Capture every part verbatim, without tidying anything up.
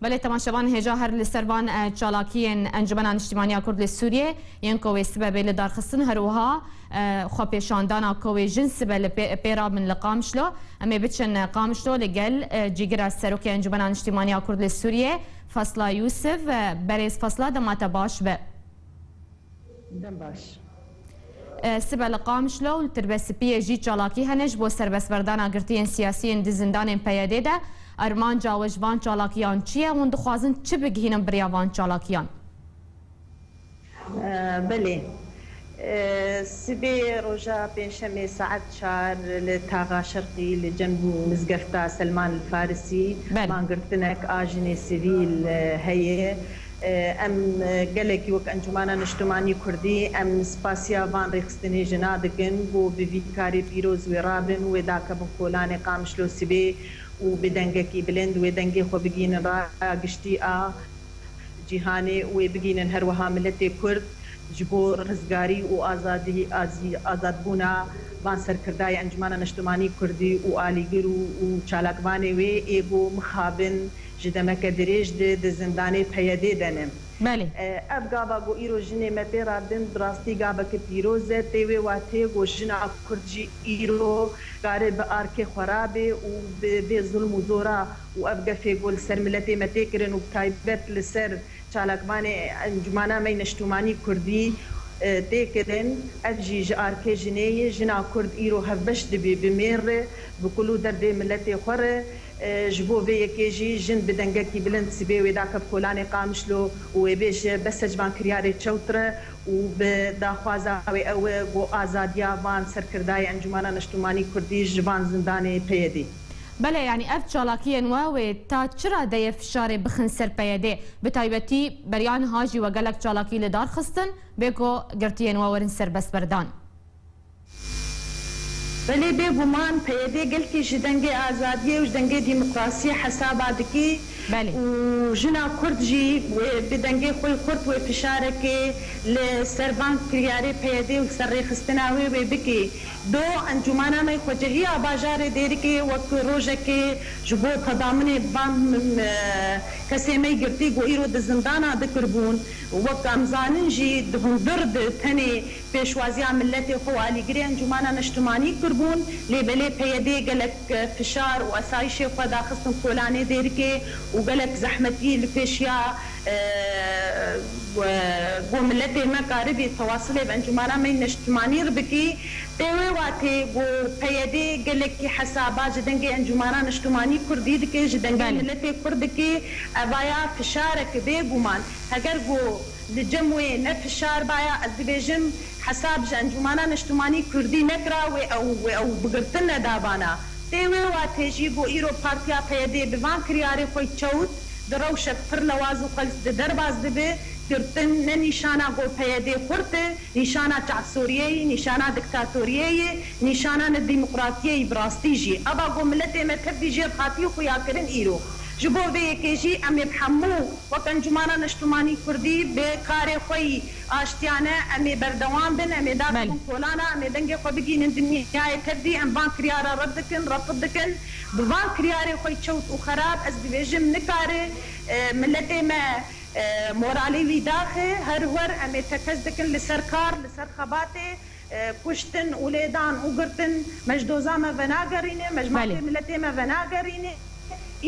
Belê, temaşevan, hêja her li ser van, e, çalakiyên Encumena Niştimaniya Kurd li Sûriyê yên ku wê sibe bê li darxistin, her wiha, e, xwepêşandana ku wê jin sibe li pê, pê rabin li Qamişlo. Em ê biçin, e, Qamişlo li gel, e, cîgira Serokê Encumena Niştimaniya Kurd li Sûriyê, Fasla Yûsif. E, berêz Fasla, dema te baş be. Dem baş. E, sibe li Qamişlo û li Tirbespiyê jî çalakî hene ji bo serbestberdana girtiyên siyasî yên di zindanên P Y D de. Armanca we ji van çalakiyan çi ye? Hûn dixwazin çi bigihînin bi riya van çalakiyan? E, belê. E, sibê roja Pêncşemê saet çar li Taxa Şerqî li cem mizgefta Selman el Farisî Belê. mangirtinek a jinê sivîl, e, heye. Em, e, gelekî wek Encûmena Niştimanî Kurdî, em spasiya van rêxistinê jina dikin ku bi vî karê pîroz wê rabin, wê dakevin kolanê Qamişlo sibê û bi dengekî bilind wê dengê xwe bigihînin raya giştî a cîhanê û wê bigihînin her wiha miletê Kurd ji bo rizgarî û azadî, azî-, azadbûna van serkirdayê Encûmena Niştimanî Kurdî û alîgir û, û çalakvanê wê ê ku mixabin ji demeke dirêj di, di zindanê P Y D de ne. Belê. E, ev gava ku îro jinê me pê radin, bi rastî gaveke pîroz e. Tê wê watê ku jina Kurd jî îro kare bi arkê xwe rabê û bi vê zulm û zora û ev gefê ku li ser miletê me tê kirin û bi taybet li ser çalakvanê Encûmena me yê Niştimanî Kurdî, e, tê kirin, ev jî ji arkê jinê ye. Jina Kurd îro hevbeş dibî, bi mêr re, bi kul û derdê miletê xwe re. E, ji bo vê yekê jî jin bi dengekî bilind sibê wê dakev kolanê Qamişlo û wê bêje, bes e ji van kiryarê çewt re û bi daxwaza wê ew e ku azadiya van serkirdayê Encûmena Niştimanî Kurdî ji van zindanê P Y D. Belê, yanî ev çalakiyên we wê ta çi radeyê fişarê bixin ser P Y D? Bi taybetî beriya niha jî we gelek çalakî li dar xistin, bê ku girtiyên we werin serbestberdan. Belê, bêguman P Y D gelkî ji dengê azadiyê û ji dengê demokrasiyê hesaba dikî Belê. û jina Kurd jî wê bi dengê xwe xurt wê fişarekê li ser van kiryarê P Y D û serrêxistina wê wê bikî. Do Encûmena me Xwecehiya Bajarê Dêrikê wek rojekê ji bo tedaminê van, e, kesê me yê girtî ku îro di zindana de kiribûn, wek em zanin jî di hundir de tenê pêşwaziya miletê xwe û alîgirê Encûmena Niştimanî kiribûn, lê belê P Y D gelek, e, fişar û esayîşê xwe daxistin kolanê Dêrikê û gelek zehmetî li pêşiya, e, ku miletê me karibî tewasilê bi Encûmena me yê Niştimanî re bikî. Tê wê watê ku P Y D gelekî hesaba ji dengê Encûmena Niştimanî Kurdî dike, ji dengê Belê. miletê Kurd dike, evaya fişarek bêguman. Heger ku li cem wê ne fişar baya, ez dibêjim hesab ji Encûmena Niştimanî Kurdî nekira, wê ew, wê ew bigirtin nedabana. Tê wê watê jî ku îro partiya P Y D bi van kiryarê xwe çewt di rewşek pir lewaz û xels de derbas dibe, girtin ne nîşana ku P Y D xurt e, nîşana çavsoriyê ye, nîşana diktatoriyê ye, nîşana nedemokratiyê ye bi rastî jî. Eva ku miletê me tevdî jêr hatî xuya kirin îro. Ji bo vê yekê jî em ê bi hemû wek Encûmena Niştimanî Kurdî bi karê xwe yî aştiyane em ê berdewam bin, em ê dakevin Belê. kolana, em ê dengê xwe bigihînin dinyayê tevdî, em van kiryara red dikin, refid dikin. Bi van kiryarê xwe yî çewt û xerab, ez dibêjim nikare, e, miletê me, e, moralê wî daxe, her wer em ê tekez dikin li ser kar, li ser xebatê, e, kuştin û lêdan û girtin, me ji doza me venagerîne, me ji Belê. mafê miletê me venagerîne.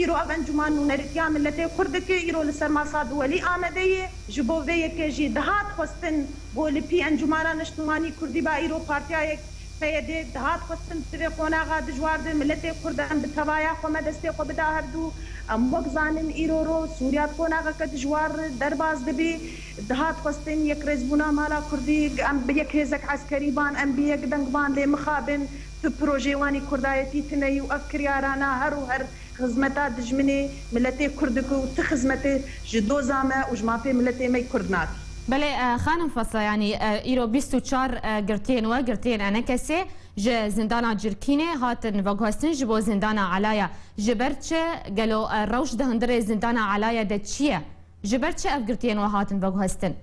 Îro ev encûman nûnerîtiya miletê Kurd dike, îro li ser masa duwelî amade ye. Ji bo vê yekê jî dihat xwestin ku li pî Encûmana Niştimanî Kurdî ba îro partiyayek P Y D dihat xwestin di vê qonaxa dijwar de miletê Kurd em bi tevaya xwe me destê xwe bida hevdû. Em wek zanin îro ro Sûriya di qonaxeke dijwar derbas dibî. Dihat xwestin yekrêzbûna mala Kurdî, em bi yek hêzek eskerî ban, em bi yek deng ban, lê mixabin tu projê wan î Kurdayetî tune yî û ev kiryarana her û her xizmeta dijminê miletê Kurd dike û tu xizmetê ji doza me û ji mafê miletê me yî Kurd nake. Belê, e, xanim Fasla, yanî, e, îro bîst û çar, e, girtiyên we, girtiyên enekesê ji zindana Cirkînê hatin veguhestin ji bo zindana Elaya. Ji ber çi? Gelo, e, rewş di hundirê zindana Elaya de çi ye? Ji ber çi ev girtiyên we hatin veguhestin?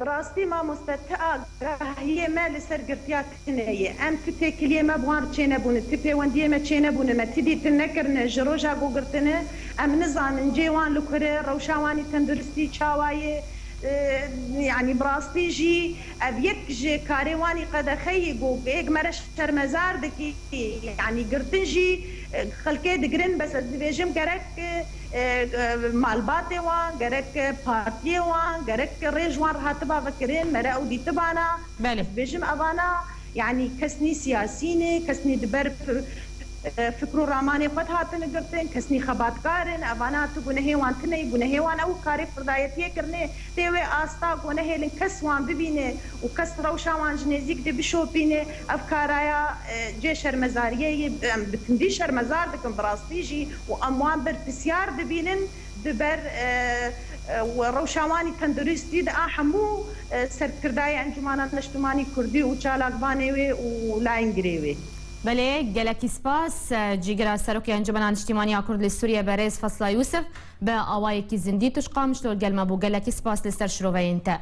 Bi rastî mamoste, ti agahiyê me li ser girtiya tune ye. Em ti têkiliyê me bi wan re çênebûne, ti pêwendiyê me çênebûne, me ti dîtin nekirine. Ji roja ku girtine, em nizanin cê wan li kur e, rewşa wan ê tenduristî çawa ye. E, yanî bi rastî jî ev yek ji karê wan ê qedexeyê ku êk me re şermezar dikî, yanî girtin jî, e, xelkê digirin, bes ez dibêjim gerek, e, e, malbatê wan, gerek partiyê wan, gerek rêj wan re hatiba vekirin, me re ew dîtibana. Belê. Ez dibêjim evana, yanî kes nî siyasî ne, kes nî di ber fi-, e, fikr û ramanê xwe de hatine girtin, kes nî xebatkar in, evana tu gunehê wan tune ye, gunehê wan ew karê firdayetiyê kirine, tê wê asta ku nehêlin kes wan bibîne û kes rewşa wan ji nêzîk de bişopîne. Ev karaya, e, cê şermezariyê ye, em bi tundî şermezar dikin bi rastî jî û em wan berpisyar dibînin di ber, e, e, rewşa wan ê tenduristî de. A hemû, e, serkirdayê Encûmena Niştimanî Kurdî û çalakvanê wê û layîngirê wê. Belê, gelekî spas. E, cîgira Serokê Encûmena Niştimanî ya Kurd li Sûriyê berêz Fesla Yûsif bi awayekî zindî tiştê me ji gel me bû. Gelekî spas li ser şiroveyên te.